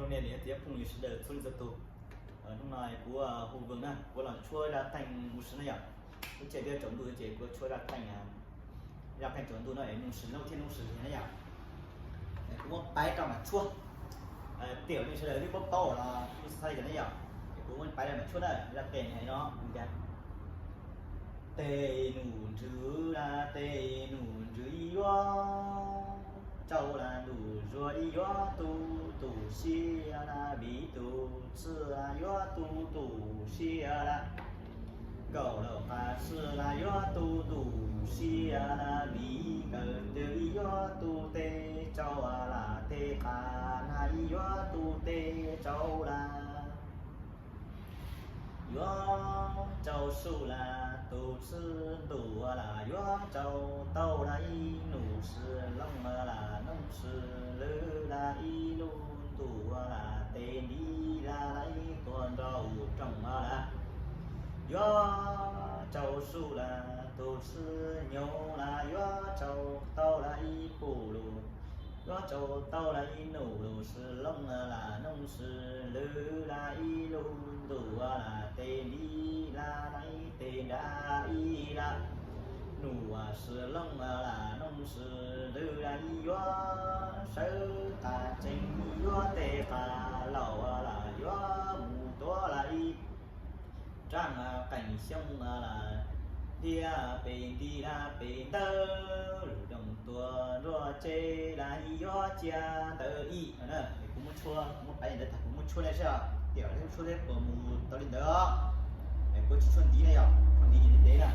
Niam txiv phooj ywg sawv daws txhua leej txhua tus, hnub no kuv hu Vwm na, kuv los tshuab zaj theej mus sim na yom. Lub caij twb tsaus ntuj ces kuv tshuab zaj theej, zaj theej tsaus ntuj no es nug sim lub thiab nug sim li na yom. Kuv muab paiv rau mam tshuab, tiam nej sawv daws twb paub paub los nej xav li cas na yom. Es kuv muab paiv rau mam tshuab na, zaj theej hais no tias, tes num nrwv la, tes num nrwv ib yuav tsau la, ntum zuag ib yuav tu tu siab la, viv tus txwj la yuav tu tu siab la, nkaum laum qas txwj la yuav tu tu siab la, viv nkawm twg ib yuav tu tes tsau la, tes qas na ib yuav tu tes tsau la. Yuav tsau su la, tus txwj ntum la yuav tsau tau la, ib num xwm looj la nooj xwm lwm la, ib lub ntuj la tes ntiv la, ib tuag nrog ua rooj la. Yuav tsau su la, tus txwj nyoog la yuav tsau tau la, ib pum lus yuav tsau tau la, ib num lus xwm looj la nooj xwm lwm la, ib lub ntuj la tes ntiv la, ib tes nrad ib la. Num xwm looj la nooj xwm lwm la, ib yuav sawv qas tsees, ib yuav tes qas laus la, yuav mus tuav la ib rab qees xyoob la, thiab pes nti la pes ntawd lus doog tuag nruab tsev la, ib yuav cia ntawd ib. Kuv muab tshuab, kuv muab paiv ntawd tag, kuv muab tshuab nej saib tiam nej tshuab thiab puas mus tau li ntawd. Es kuv tsis tshuab ntiv na yom, tshuab ntiv ces ntev ntev na.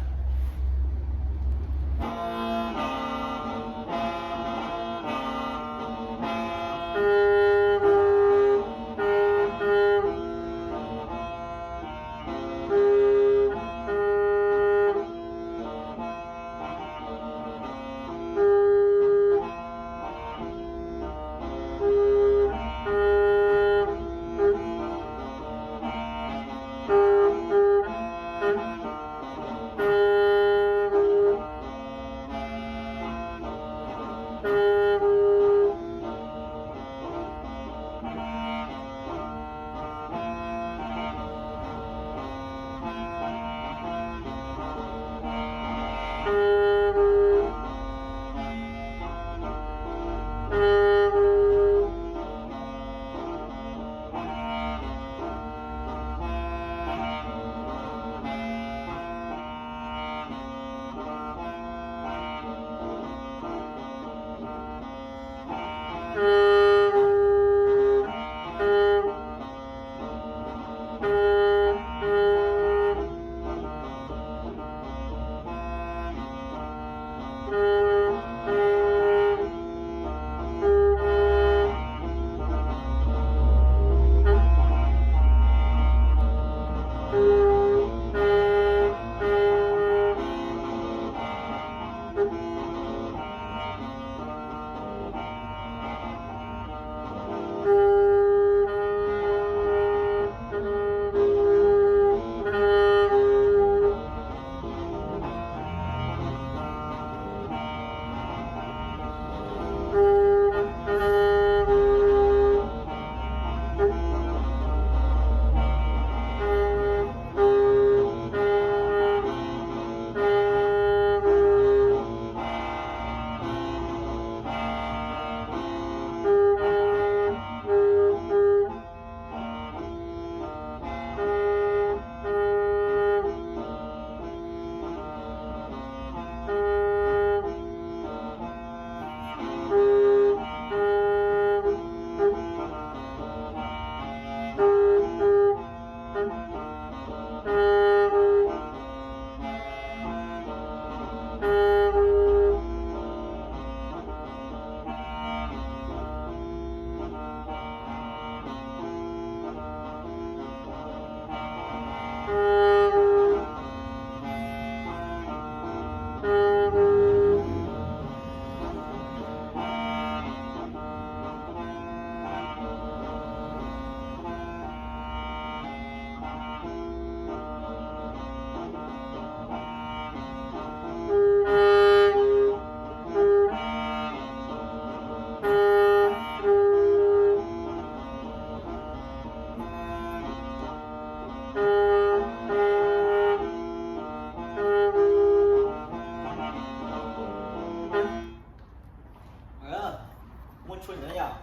Yog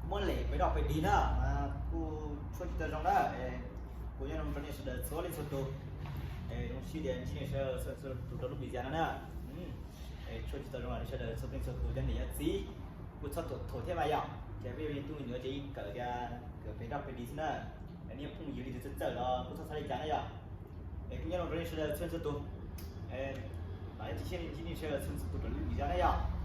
kuv muab lem pem roj pem dig na, kuj tshuaj tsis tau zoo na. Kuv nyob zoo rau nej sawv daws txhua leej txhua tus. Zoo siab tias ntsib nej sawv daws txhua tus rau lub video no na. Tshuaj tsis tau zoo los nej sawv daws txhua leej txhua tus cov niam cov txiv kuj txhob thuam thiab mas yom. Ces peb yog tub me nyuam ces yeej kawm tias kawm pem roj pem dig xwb na. Nej phooj ywg li tus txawj txawj los kuj txhob xav li cas na yom. Es kuv nyob zoo rau nej sawv daws txhua leej txhua tus. Mam li tsis sib ntsib nej sawv daws txhua leej txhua tus rau lub video na yom.